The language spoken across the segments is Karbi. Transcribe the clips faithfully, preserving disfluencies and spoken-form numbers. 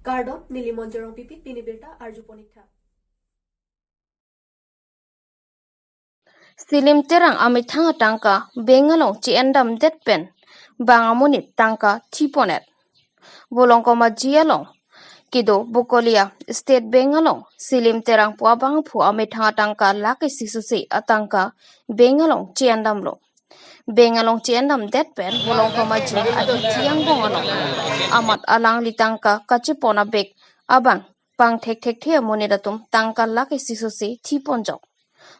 Kardom, neli Monjorong Pipit, pini birta arju ponik tha. Silim Terang amethang atangka bank along che-endamdet pen bang amonit tangka thipon-et. Bolongkomaji along kedo Bokolia State Bank along Silim Terang pu abangphu amethang atangka lakh isi sose atangka bank along che-endamlo. Bank along che-endamdet pen Bolongkomaji ahithi angbong along amat alangli tangka kachepon abek abang pangthek thekthe amonit atum tangka lakh isi sose thiponjok.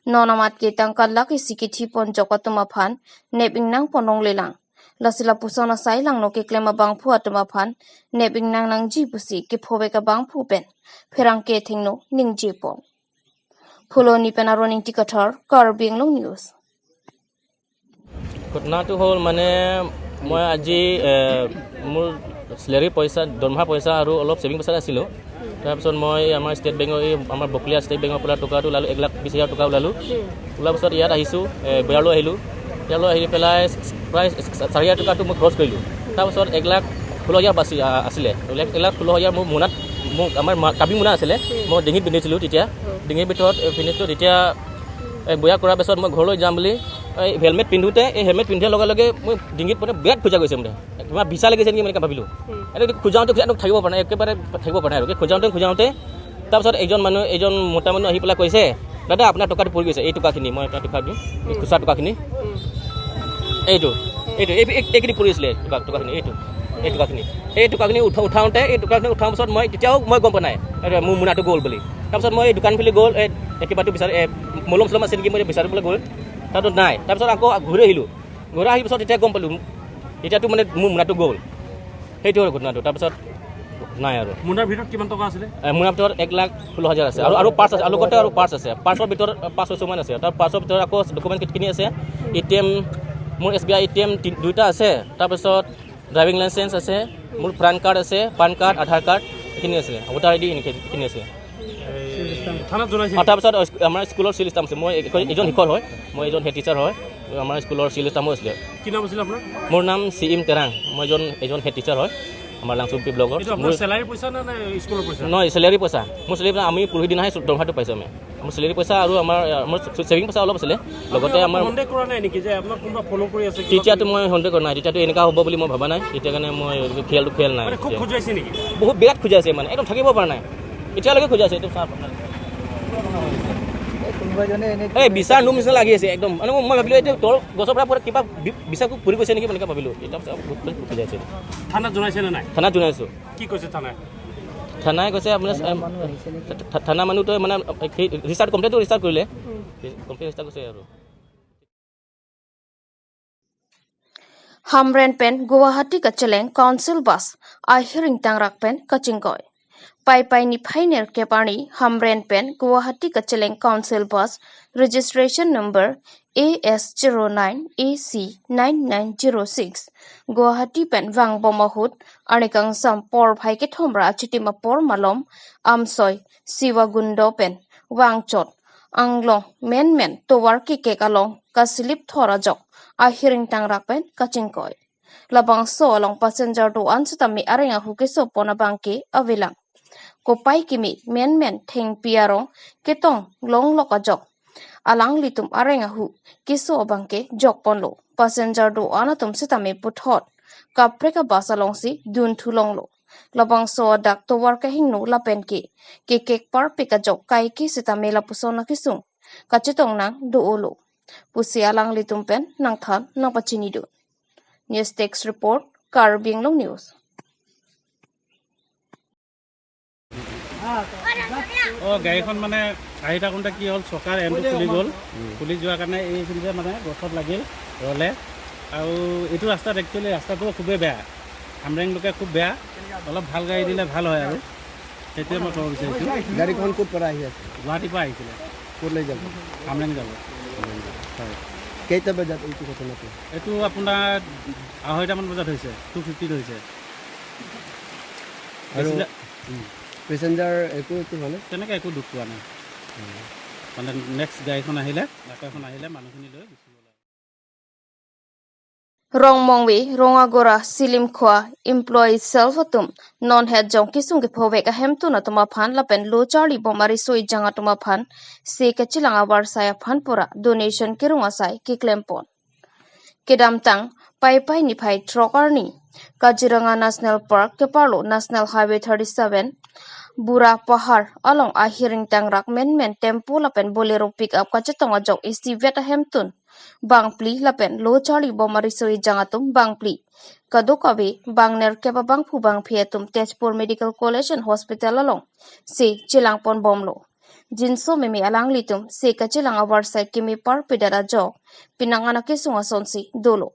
Non amat ke tangka lakh isi kethipon jok atum aphan nep ingnang pon longlelang. Lasi lapuson asai langno keklem abangphu atum aphan nep ingnang nangji pusi kephovek abangphu pen pherangke athengno ningje pon. Phuloni pen Aron Ingti Kathar, Karbi Anglong News. ঘটনাটো হ'ল মানে মই আজি এ, মোৰ চেলেৰী পইচা, দৰমহা পইচা আৰু অলপ ছেভিং পইচা আছিলোঁ। তাৰপিছত মই আমাৰ ষ্টেট বেংকৰ, এই আমাৰ বকলীয়া ষ্টেট বেংকৰ পৰা টকাটো ওলালোঁ, এক লাখ বিছ হাজাৰ টকা ওলালোঁ। ওলোৱাৰ পিছত ইয়াত আহিছোঁ, এ, বজাৰলৈ আহিলোঁ। বজাৰলৈ আহি পেলাই প্ৰায় চাৰি হাজাৰ টকাটো মই খৰচ কৰিলোঁ। তাৰপিছত এক লাখ ষোল্ল হাজাৰ বাচি আ- আছিলে। এক লাখ ষোল্ল হাজাৰ মোৰ মোনাত, মোৰ আমাৰ মা- কাবি মোনা আছিলে, মই ডিঙিত পিন্ধিছিলোঁ তেতিয়া। ডিঙিৰ ভিতৰত এ, পিন্ধিছিলোঁ তেতিয়া। এই বজাৰ কৰাৰ পিছত মই ঘৰলৈ যাম বুলি এই হেলমেট পিন্ধোঁতে, এই হেলমেট পিন্ধাৰ লগে লগে মোৰ ডিঙিত মানে বিৰাট খোজা গৈছে মানে। কিবা বিছা লাগিছে নেকি মানে ভাবিলোঁ। এইটো খোজাওঁতে খোজাওঁতে থাকিব পৰা নাই, একেবাৰে থাকিব পৰা নাই আৰু। এই খোজাওঁতে খোজাওঁতে তাৰপিছত এজন মানুহ, এজন মতা মানুহ আহি পেলাই কৈছে, "দাদা, আপোনাৰ টকাটো পৰি গৈছে, এই টকাখিনি মই আপোনাক টকা দিম, এই খুচুৰা টকাখিনি।" এইটো, এইটো, এই, এই, এইখিনি পৰি আছিলে টকা, টকাখিনি, এইটো, এই টকাখিনি। এই টকাখিনি উঠা- উঠাওঁতে, এই টকাখিনি উঠাৰ পিছত মই তেতিয়াও মই গম পোৱা নাই, এইটো মোৰ মোনাটো গ'ল বুলি। তাৰপিছত মই এই দোকান ফালে গ'ল, এই, এই কিবাটো বিচাৰি, এই মলম চলম আছে নেকি মই বিচাৰিবলৈ গ'ল, তাতো নাই। তাৰপিছত আকৌ ঘূৰি আহিলোঁ। ঘূৰি আহি পিছত এতিয়া গম পালোঁ, এতিয়াতো মানে মোৰ মোনাটো গ'ল। সেইটো হ'ল ঘটনাটো। তাৰপিছত নাই আৰু। মোনাৰ ভিতৰত কিমান টকা আছিলে? এ, মোনাৰ ভিতৰত এক লাখ ষোল্ল হাজাৰ আছে আৰু, আৰু পাৰ্চ আছে, আৰু লগতে আৰু পাৰ্চ আছে। পাৰ্চৰ ভিতৰত, এ, পাঁচ ছয়শ মান আছে। তাৰ পাৰ্চৰ ভিতৰত আকৌ ডকুমেণ্ট কিনি আছে, এ টি এম, মোৰ S B I A T M তি- দুইটা আছে, তাৰপিছত ড্ৰাইভিং লাইচেন্স আছে, মোৰ পান কাৰ্ড আছে, পান কাৰ্ড, আধাৰ কাৰ্ড এইখিনি আছে, ভোটাৰ আই ডি এইখিনি আছে। এই থানাত জনাইছে? আৰু তাৰপিছত স্কু- আমাৰ স্কুলৰ চিল ষ্টাম্প আছে। মই এ- এজন শিক্ষক হয়, মই এজন হেড টিচাৰ হয়, আমাৰ স্কুলৰ চিল ষ্টাম্পো আছিলে। কি নাম আছিলে আপোনাৰ? মোৰ নাম চি এম তেৰাং, মই এজন এজন হেড টিচাৰ হয় আমাৰ লাংচুপি ব্লকৰ। এইটো আপোনাৰ মোৰ চেলাৰী পইচা নে, নে স্কুলৰ পইচা? নহয়, চেলাৰী পইচা। মোৰ চেলাৰী পইচা, আমি পৰহি দিনাহে দৰমহাটো পাইছোঁ আমি। মোৰ চেলাৰী পইচা আৰু আমাৰ, আমাৰ ছেভিং পইচা অলপ আছিলে, লগতে আপোনালোকে আমাৰ সন্দেহ কৰা নাই নেকি যে আপোনাক কোনোবা ফ'ল' কৰি আছে, কিবা তেতিয়াতো কৰি মই সন্দেহ কৰা নাই, তেতিয়াতো এনেকুৱা হ'ব বুলি মই ভবা নাই, তেতিয়া কাৰণে মই খেলটো খেল নাই মানে খুব তেতিয়া। খজুৱাইছে নেকি? বহুত বিৰাট খজুৱাইছে মানে, একদম থাকিব পৰা নাই, এতিয়ালৈকে খজুৱাইছে। এইটো চাওক আপোনালোকে। এই বিছাৰ নোম নিচিনা লাগি আছে একদম, মানে মই ভাবিলোঁ এইটো তল গছৰ পৰা পুৰা কিবা বি- বিছাকো পৰি গৈছে নেকি, এনেকৈ ভাবিলোঁ। এতিয়া চাওক, বহুত খজুৱাইছে। থানাত জনাইছে নে নাই? থানাত জনাইছোঁ। কি কৈছে থানাই? থানাই কৈছে আপোনাৰ, এম, থা- থানা মানুহটোৱে মানে সেই ৰেজিষ্টাৰ, কমপ্লেইনটো ৰেজিষ্টাৰ কৰিলে। কমপ্লেইন ৰেজিষ্টাৰ কৰিছে আৰু। Hamren pen Guwahati kacheleng council bus ahiring tangrak pen kachingkoi. Paipai niphai nerkep arni Hamren pen Guwahati kacheleng council bus registration number A S zero nine A C nine nine zero six Guwahati pen vangbom ahut arnikangsam porphai kethom ra achitim apor malom Amsoi Siwagundo pen vangchot anglong menmen tovar kekek along kasilip thor ajok ahiring tangrak pen kachingkoi. Labangso along passenger do-an sitame areng ahu kesopon abangke avelang. Kopai kimi menmen thengpi arong ketong longlok ajok alanglitum areng ahu keso abangke jokponlo. Passenger do-an atum sitame puthot kaprek abus alongsi dunthu longlo. Labangso adak tovar kahingno lapenke kekek parpik ajok kaike sitame lapuson akesung kachetong nang do-olo pusi alanglitum pen nangthan nangpachinidun. News Desk Report, Karbi Anglong News. অ গাড়ীখন মানে আহি থাকোঁতে কি হ'ল, চকাৰ এণ্ডটো খুলি গ'ল। খুলি যোৱাৰ কাৰণে এইখিনিতে মানে গছত লাগিল, ৰলে। আৰু এইটো ৰাস্তাত একচুৱেলি ৰাস্তাটো খুবেই বেয়া, হামৰেংলৈকে খুব বেয়া। অলপ ভাল গাড়ী দিলে ভাল হয় আৰু, সেইটোৱে মই ক'ব বিচাৰিছোঁ। গাড়ীখন ক'ত পৰা আহি আছে? গুৱাহাটীৰ পৰা আহিছিলে, ক'ত লৈ যাব? হামৰেং যাব। হয়। কেইটা বজাত এইটো ঘটনাটো? এইটো আপোনাৰ আঢ়ৈটামান বজাত হৈছে, টু ফিফটিত হৈছে। আৰু বেছি যা- পেচেঞ্জাৰ একো একো হোৱা নাই? তেনেকৈ একো দুখ পোৱা নাই। মানে নেক্সট গাড়ীখন আহিলে, আকৌ এখন আহিলে, মানুহখিনি লৈ গুচি গ'ল আৰু। Rongmongve, Rongagora, Silimkhua, employee self atum non het jong kisung kephovek ahemtun atum aphan lapen lo charli bom ariso ejang atum aphan se kachelangji avarsai aphan pura donation kerung asai keklempon. Kedamtang Paipai niphai throk arni Kaziranga National Park keparlo National Highway thirty-seven, Bura Pahar along ahir ingtangrak menmen tempo lapen Bolero pickup kachetong ajok isivet ahemtun bangphli lapen lo charli bom ariso ejang atum bangphli, kadokave bang nerkep abangphu bangphi atum Tezpur Medical College and Hospital along se chelangpon bomlo. Jinso meme alanglitum se kachelang avarsai keme parpedat ajok penang an akesung asonsi dolo.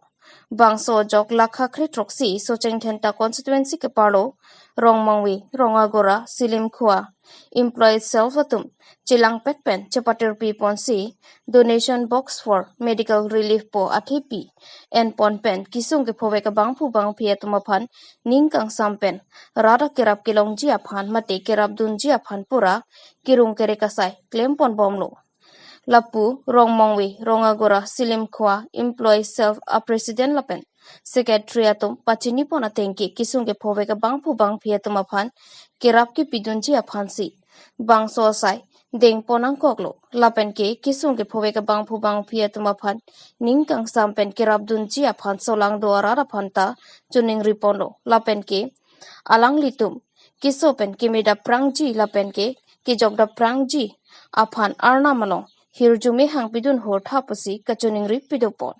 Bangso ajok lakha kre throksi Socheng Dhenta constituency keparlo Rongmongve, Rongagora, Silimkhua employee self atum chelangpet pen chepatirpi ponsi donation box for medical relief pu athepi enpon pen kisung kephovek abangphu bangphi atum aphan ning kangsam pen rat akerap kelongji aphan mate kerapdunji aphan pura kerung kerek asai klempon bomlo. Lapu Rongmongve, Rongagora, Silimkhua employee self a president lapen secretary atum pachinipon atengke kisung kephovek abangphu bangphi atum aphan kerap kepidunji aphansi bangso asai dengpon nangkoklo. Lapen ke kisung kephovek abangphu bangphi atum aphan ning kangsam pen kerapdunji aphan solangdo arat aphan ta choningriponlo. Lapen ke alanglitum keso pen keme daprangji lapen ke kejok daprangji aphan Arnam along hirjume hangpidun hor tha pusi kachoningri pidopon.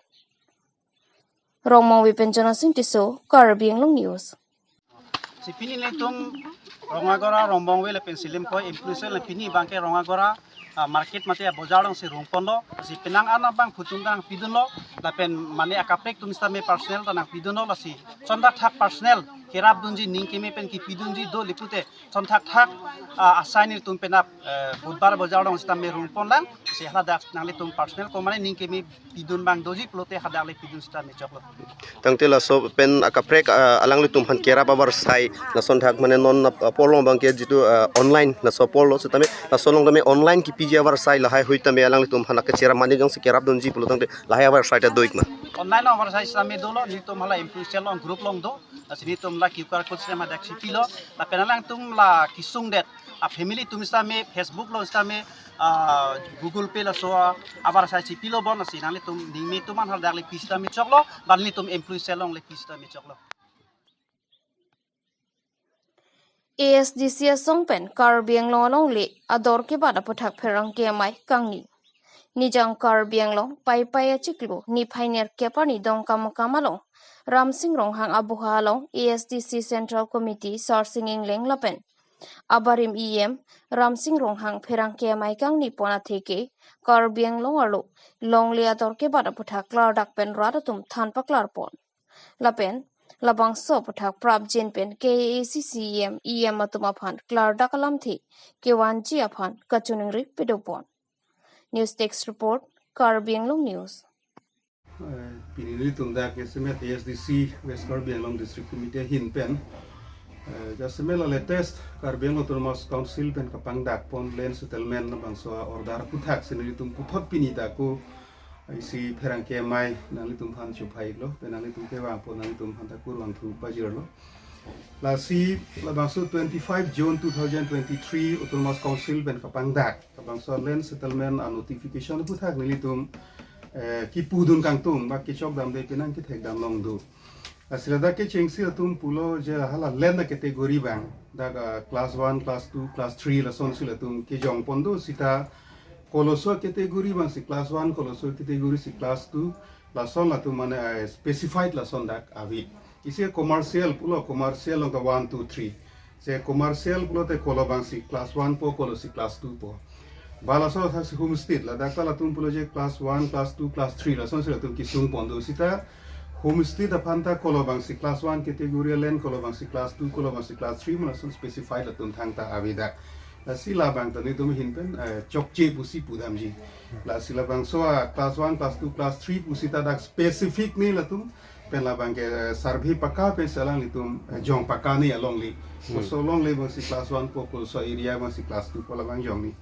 Rongmongve pen Jonasing Tisso, Karbi Anglong News. Si pini nelitum Rongagora, Rongmongve lapen Silimkhua employee self pini abangke Rongagora, ah, market mate abojar alongsi rungponlo. Si penang an abangphu atum nangpidunlo. Lapen mane akaprek atum sitame personal ta nangpidunlo, lasi chonthakthak personal kerapdunji ning keme pen kepidunji do lipute chonthakthak, ah, asai nelitum penap, eh, Budhbar abojar along sitame rungponlang. Si haladak nanglitum personal ko mane ning keme pidun abang doji pulote hadak le pidun sitame choklo. Tangte laso pen akaprek, ah, alanglitum aphan kerap avarsai lasonthak mane non nap, ah, porlong abangke jitu, ah, online laso porlo sitame laso along tame online kepiji avarsai lahaihui tame alanglitum aphan kacherap mane jongsi kerapdunji pulo tangte lahai avarsai ta do-ik ma? Online avarsai sitame dolo, nelitum hala employee self along group along do. Lasi nelitum la Q R code sitame hadak chipilo. Lapen alangtum la kesungdet a family atum sitame Facebook along sitame, ah, Google Pay laso avarsai chipilo bon, lasi nanglitum ning me atum an hadak le pi sitame choklo, ba nelitum employee self along le pi sitame choklo. A S D C asong pen Karbi Anglong alongle ador kebat aputhak pherangke amei kangni. Nijang Karbi Anglong Paipai achiklo niphai nerkep arni Dongkamukam along Ramsing Ronghang aboha along A S D C Central Committee Sarsing Engleng lapen abarim E M Ramsing Ronghang pherangke amei kangnipon atheke Karbi Anglong arlo longle ador kebat aputhak klardak pen rat atum than paklarpon. Lapen labangso aputhak prapjin pen K A A C C E M, E M atum aphan klardak alamthe kevanji aphan kachoningri pidopon. News Desk Report, Karbi Anglong News. Eh, pini nelitum dak jasemet A S D C West Karbi Anglong District Committee ahin pen, eh, jasemet la latest Karbi Anglong Autonomous Council pen kapangdakpon land settlement labangso order aputhak si nelitum puthot pini ta ko isi pherangke amei nanglitum aphan chuphailo, pen nanglitum kevangpo, nanglitum aphan ta kurvangthu pajirlo. Lasi labangso twenty-five June two thousand twenty-three Autonomous Council pen kapangdak labangso land settlement a notification aputhak nelitum, eh, kipudun kangtung ba kechokdamde penang kethekdam long do. Lasi ladak kechengsi atum pulo je hala land a category abang dak, ah, class one, class two, class three lasonsi latum kejongpon do sita koloso category abangsi class one, koloso category si class two, lason latum mane, eh, specified lason dak ave. Isi commercial pulo, commercial along ke one, two, three. Se commercial pulote kolo abangsi class one po, kolo si class two po. Ba laso thaksi homestead, ladak ta latum pulo je class one, class two, class three lasonsi latum kesungpon do sita homestead aphan ta kolo abangsi class one category land, kolo abangsi class two, kolo abangsi class three ma lason specified latum thangta avedak. Lasi labang ta nelitum ahin pen, eh, chokche pusi pudamji. Lasi labangso a class one, class two, class three pusi ta dak specific ni latum pen labang ke, eh, survey pakka pen si alanglitum, eh, jong pakka ni alongle. Hmm. Koso longle abangsi class one po, koso area abangsi class two po labang jongni.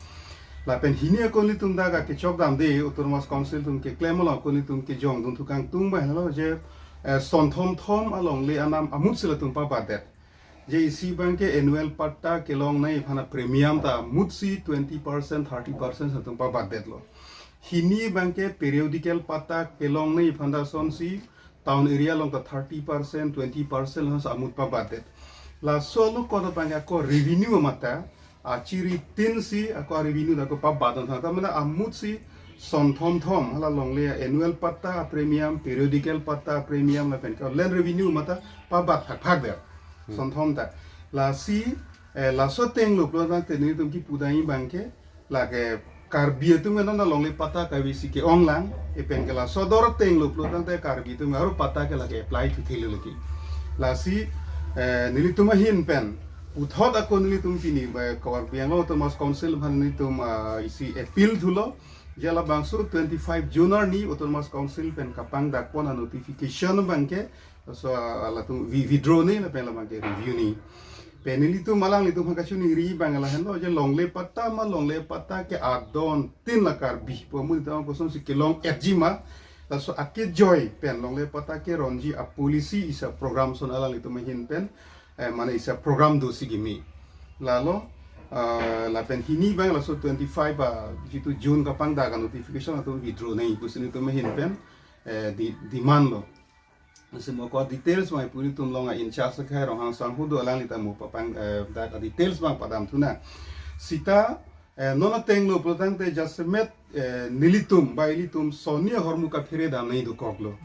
Lapen hini ako nelitum dak kechokdamde Autonomous Council atum keklem along ako nelitum kejongdunthu kangtung abang helo je Eh, sonthom thom alongle anam amut si latum pabatdet. Je isi abangke annual patta kelongnei aphan a premium ta amut si twenty percent, thirty percent latum pabatdetlo. Hini abangke periodical patta kelongnei aphan ta sonsi town area along ta thirty percent, twenty percent lason amut pabatdet. Laso along kodo abangke ako revenue mata, achiri tin si ako revenue ta ako pabatdun thang. Ta mane amut si sonthom thom hala longle annual patta premium, periodical patta premium lapen ke land revenue mata pabat phak phak der. Sonthom ta. Lasi, eh, laso ateng lo pulo tangte nelitum kipu dai abangke, lake Karbi atum non alongle patta kave si ke-onglang, lapen ke laso ador ateng lo pulo tangte Karbi atum aro patta ke lake apply thuthelo lake. Lasi, eh, nelitum ahin pen puthot ako nelitum pini ba Karbi Anglong Autonomous Council aphan nelitum, ah, isi appeal thulo, je labangso twenty-five June arni Autonomous Council pen kapangdakpon a notification abangke, so, ah, latum wi-, withdraw ni lapen labangke review ni. Pen nelitum alanglitum aphan kachiningri abang lahenlo, je longle patta ma longle patta ke adon tin la Karbi pu amonit atum kosonsi kelong-etji ma, laso akejoi pen longle patta keronji a policy isi a program ason alanglitum ahin pen, eh, mane isi a program do si kimi. Lalo, ah, lapen hini abang laso twenty-five, ah, jitu June kapangdak a notification atum withdraw nangji pusi nelitum ahin pen, eh, di, demand lo. Lasi mo ko details abang pu nelitum along a in-charge akhai Ronghang Sanghu do, alangli ta mo papang, eh, dak a details abang padam thunang. Sita, eh, non ateng lo pulo tangte jasemet, eh, nelitum, ba ilitum sonni ahormu kaphere damnei dokoklo.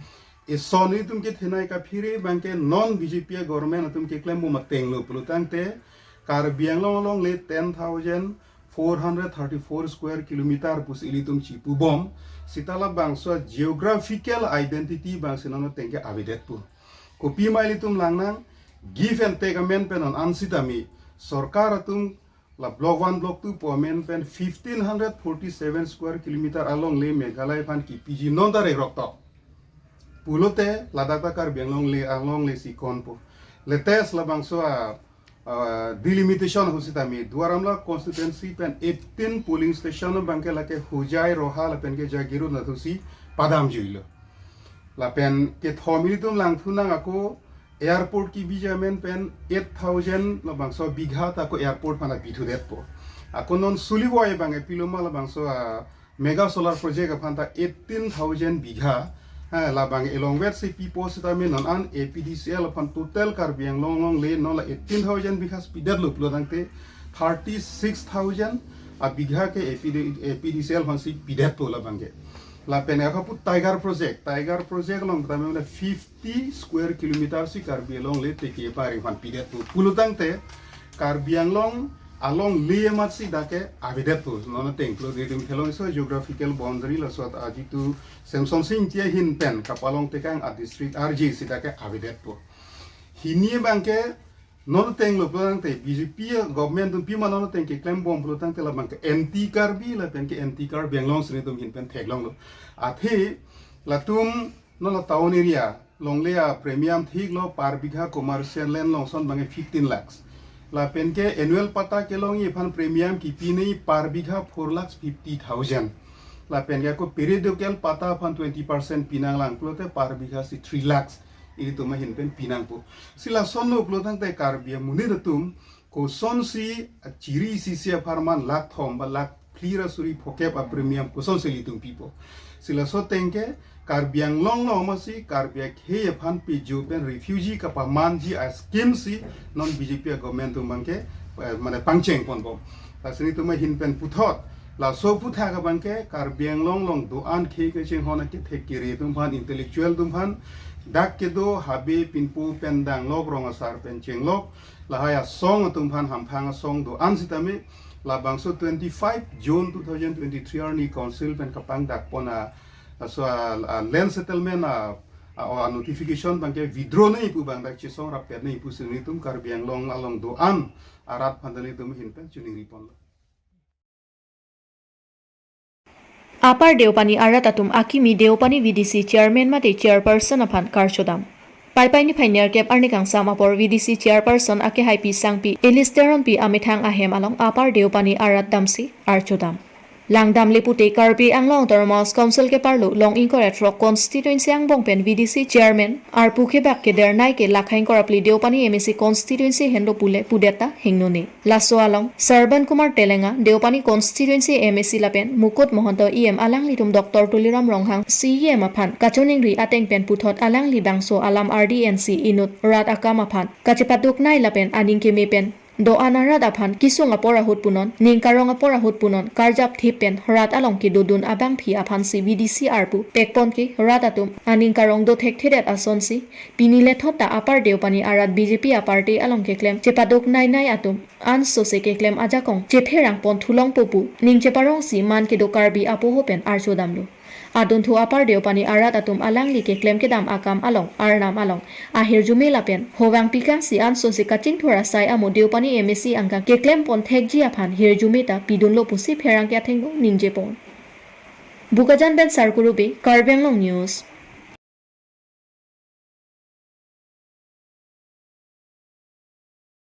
Ison nelitum kethenei kaphere abangke non B J P a government atum keklembom ateng lo pulo tangte Karbi Anglong alongle ten thousand four hundred thirty-four square kilometer pusi ilitum chipubom, sita labangso geographical identity abang si non ateng ke avedetpo. Kopima ilitum langnang, give and take amen pen non an sitame, sorkar atum la block one, block two pu amen pen fifteen hundred forty-seven square kilometer alongle Meghalaya aphan kipiji non ta rekrok tok. Pulote ladak ta Karbi Anglong le, alongle si konpo. Latest labangso a, ah, delimitation ahut sitame Duar Amla constituency pen eighteen polling station abangke lake Hojai, Roha lapen ke Jagiroad nathusi padamjuilo. Lapen kethom ilitum langthunang ako airport kibiji amen pen eight thousand labangso bigha ta ako airport aphan abithudetpo. Ako non Sulivoi abang epiloma labangso a mega solar project aphan ta eighteen thousand bigha. Ha, labang elongvet si pipo sitame non an A P D C L aphan total Karbi Anglong alongle non la eighteen thousand bigha pidetlo pulo tangte thirty-six thousand a bigha ke A P D, A P D C L aphan si pidetpo labangke. Lapen ako pu Tiger Project, Tiger Project along tame fifty square kilometer si Karbi alongle teke pari aphan pidetpo pulo tangte Karbi Anglong alongle amat si dak ke avedetpo. Non ateng pulo nelitum kelongso geographical boundary laso ajitu Semson Sing Ingti ahin pen kapalong tekang a district arji si dak ke avedetpo. Hini abangke non ateng lo pulo tangte B J P government atum pima non ateng keklembom pulo tangte labangke anti Karbi lapen ke anti Karbi Anglong si nelitum ahin pen theklonglo. Athe latum non la town area longle a premium thiklo, per bigha commercial land along ason abangke fifteen lakhs. Lapen ke annual patta kelongji aphan premium kipinei per bigha four lakhs fifty thousand. Lapen ke ako periodical patta aphan twenty percent pinanglang pulote per bigha si three lakhs ilitum ahin pen pinangpo. Si lason lo pulo tangte Karbi amonit atum kosonsi achiri isi si apharman lakh thom ba lakh phli ra suri phokep a premium kosonsi ilitum pipo. Si laso ateng ke Karbi Anglong along amatsi Karbi akhei aphan piju pen refugee kapamanji a scheme si non B J P a government atum abangke, eh, mane pangcheng ponbom. Lasi nelitum ahin pen puthot laso aphuthak abangke Karbi Anglong along do-an khei kachinghon akethek kere atum aphan, intellectual atum aphan, dak kedo Habe, Pinpo pen danglok, rong asar pen chenglok, lahai asong atum aphan, hamphang asong do-an sitame labangso twenty-five June two thousand twenty-three arni council pen kapangdakpon a, laso a, a land settlement a, a, a notification abangke withdraw nangji pu abang dak chesong rappet nangji pusi nelitum Karbi Anglong along do-an arat aphan ta nelitum ahin pen chiningri ponlo. Upper Deopani arat atum akimi Deopani V D C chairman mate chairperson aphan karchodam. Paipai niphai nerkep arni kangsam apor V D C chairperson akehaipi sangpi Elister Rongpi amethang ahem along Upper Deopani arat damsi archodam. Langdamle pute Karbi Anglong Autonomous Council keparlo long ingkoi ra throk constituency angbong pen V D C chairman arpu kebak keder nai ke lakha ingkoi ra phli Deopani M A C constituency henlo pule pudet ta hingno ne. Laso along Sarban Kumar Telenga Deopani constituency M A C lapen Mukut Mahanta E M alanglitum Doctor Tuliram Ronghang C E M aphan kachoningri ateng pen puthot alangli bangso alam R D N C inut rat akam aphan kachepaduk nai lapen aning keme pen do-an arat aphan kesung apor ahut punon, ning karong apor ahut punon, karjap thip pen rat along kedodun abangphi aphansi V D C arpu pekpon ke rat atum aning karong do thekthedet asonsi pini lethot ta Upper Deopani arat B J P aparty along keklem chepaduk nai nai atum ansose keklem ajakong chepherang pon thulongpo pu ning cheparongsi man kedo Karbi apoho pen archodamlo. Adunthu Upper Deopani arat atum alangli keklem kedam akam along arnam along ahirjume lapen hovang pikangsi ansose kachingthur asai amo Deopani M A C angkang keklem pon thekji aphan hirjume ta pidunlo pusi pherangke athengno ningjepon. Bokajan pen Sarkuru Bey, Karbi Anglong News.